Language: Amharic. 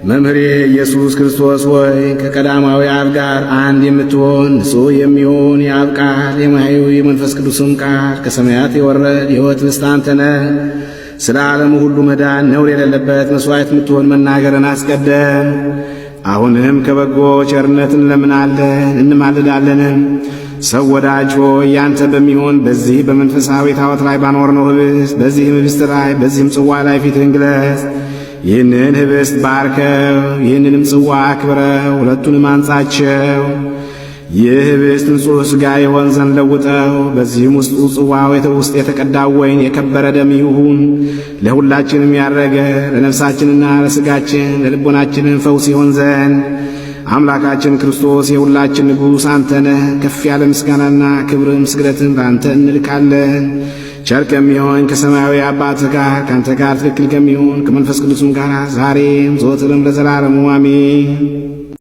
መምህሬ ኢየሱስ ክርስቶስ ሆይ ከቀዳማዊ አብ ጋር አንድ የምትሆን ንጹሕ የሚሆን የአብ ቃል የማሕየዊ የመንፈስ ቅዱስም ቃል ከሰማያት የወረድ የሕይወት ኅብስት አንተ ነህ። ስለ ዓለሙ ሁሉ መዳን ነውር የሌለበት መሥዋዕት የምትሆን መናገርን አስቀደም። አሁንም ከበጎ ቸርነት እንለምናለን እንማልዳለንም። ሰው ወዳጅ ሆይ ያንተ በሚሆን በዚህ በመንፈሳዊ ታቦት ላይ ባኖርነው ኅብስት በዚህም ኅብስት ላይ በዚህም ጽዋ ላይ ፊትህን ግለጽ። ይህንን ኅብስት ባርከው፣ ይህንንም ጽዋ አክብረው፣ ሁለቱንም አንጻቸው። ይህ ኅብስት ንጹሕ ሥጋ ይሆን ዘንድ ለውጠው። በዚህም ውስጡ ጽዋው ውስጥ የተቀዳው ወይን የከበረ ደም ይሁን። ለሁላችንም ያረገ ለነፍሳችንና ለሥጋችን ለልቦናችንም ፈውስ ይሆን ዘንድ አምላካችን ክርስቶስ የሁላችን ንጉሥ አንተ ነህ። ከፍ ያለ ምስጋናና ክብርም ስግደትን ለአንተ እንልካለን። ቸር ከሚሆን ከሰማያዊ አባት ጋር ከአንተ ጋር ትክክል ከሚሆን ከመንፈስ ቅዱስም ጋር ዛሬም ዘወትርም ለዘላለሙ አሜን።